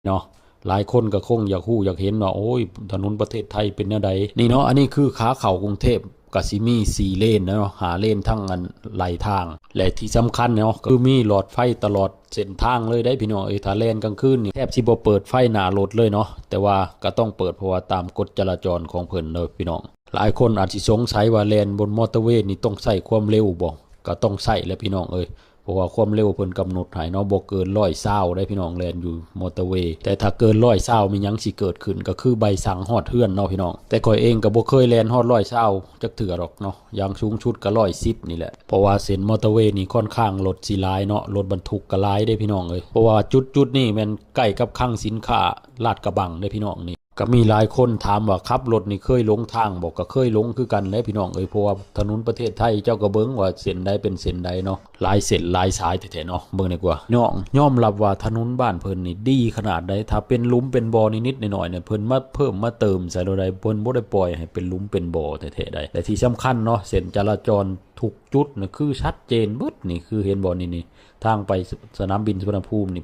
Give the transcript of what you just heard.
ເນາະ. ຫຼາຍຄົນກໍຄົງຢາກຮູ້ຢາກເຫັນວ່າ ໂອ້ຍ ຖະໜົນປະເທດໄທເປັນແນວໃດ. ນີ້ເນາະ ອັນນີ້ຄືຂາເຂົ້າກຸງເທບ ກໍຊິມີສີ່ເລນເນາະ ຫ້າເລນທັງອັນໄຫຼທາງ ແລະທີ່ສຳຄັນເນາະ ກໍຄືມີຫຼອດໄຟຕະຫຼອດເສັ້ນທາງເລີຍເດ້ພີ່ນ້ອງເອີຍ. ຖ້າແລ່ນກາງຄືນນີ້ແທບຊິບໍ່ເປີດໄຟໜ້າລົດເລີຍເນາະ ແຕ່ວ່າກໍຕ້ອງເປີດ ເພາະວ່າຕາມກົດຈະລາຈອນຂອງເພິ່ນເນາະພີ່ນ້ອງ. ຫຼາຍຄົນອາດຊິສົງໄສວ່າແລ່ນບົນມໍເຕີເວນີ້ຕ້ອງໃຊ້ຄວາມເລັວບໍ່? ກໍຕ້ອງໃຊ້ແຫຼະພີ່ນ້ອງເອີຍ ເພາະວ່າຄວາມເລັວເພິ່ນກຳນົດໃຫ້ເນາະ ບໍ່ເກີນຮ້ອຍຊາວໄດ້ພີ່ນ້ອງ ແລ່ນຢູ່ມໍເຕີເວ. ແຕ່ຖ້າເກີນຮ້ອຍຊາວ ມີຫຍັງຊິເກີດຂຶ້ນ ກໍຄືໃບສັ່ງຮອດເຮືອນເນາະພີ່ນ້ອງ. ແຕ່ຂ້ອຍເອງກໍບໍ່ເຄີຍແລ່ນຮອດຮ້ອຍຊາວຈັກເທື່ອດອກເນາະ ຢ່າງສູງສຸດກໍຮ້ອຍສິບນີ້ແຫຼະ ເພາະວ່າເສັ້ນມໍເຕີເວນີ້ຄ່ອນຂ້າງລົດຊິຫຼາຍເນາະ ລົດບັນທຸກກໍຫຼາຍເດ້ພີ່ນ້ອງເອີຍ. ເພາະວ່າຈຸດໆນີ້ແມ່ນໃກ້ກັບຄັງສິນຄ້າລາດກະບັງເດ້ພີ່ນ້ອງ. ນີ້ ກໍມີຫຼາຍຄົນຖາມວ່າ ຂັບລົດນີ້ເຄີຍຫຼົງທາງບໍ່? ກໍເຄີຍຫຼົງຄືກັນແຫຼະພີ່ນ້ອງເອີຍ ເພາະວ່າຖະໜົນປະເທດໄທ ເຈົ້າກໍເບິ່ງວ່າເສັ້ນໃດເປັນເສັ້ນໃດເນາະ ຫຼາຍເສັ້ນຫຼາຍສາຍແທ້ໆເນາະ. ເບິ່ງດີກວ່າ ຍອມ ຍອມຮັບວ່າຖະໜົນບ້ານເພິ່ນນີ້ດີຂະໜາດໃດ ຖ້າເປັນຫຼຸມເປັນບໍ່ນິດໆໜ້ອຍໆນີ້ ເພິ່ນມາເພີ່ມມາເຕີມໃສ່ໂລດໃດ ເພິ່ນບໍ່ໄດ້ປ່ອຍໃຫ້ເປັນຫຼຸມເປັນບໍ່ແທ້ໆໃດ. ແລະທີ່ສຳຄັນເນາະ ເສັ້ນຈະລາຈອນທຸກຈຸດນີ້ຄືຊັດເຈນເບິດ ນີ້ຄືເຫັນບໍ່ ນີ້ໆ ທາງໄປສະໜາມບິນສຸວັນນະພູມນີ້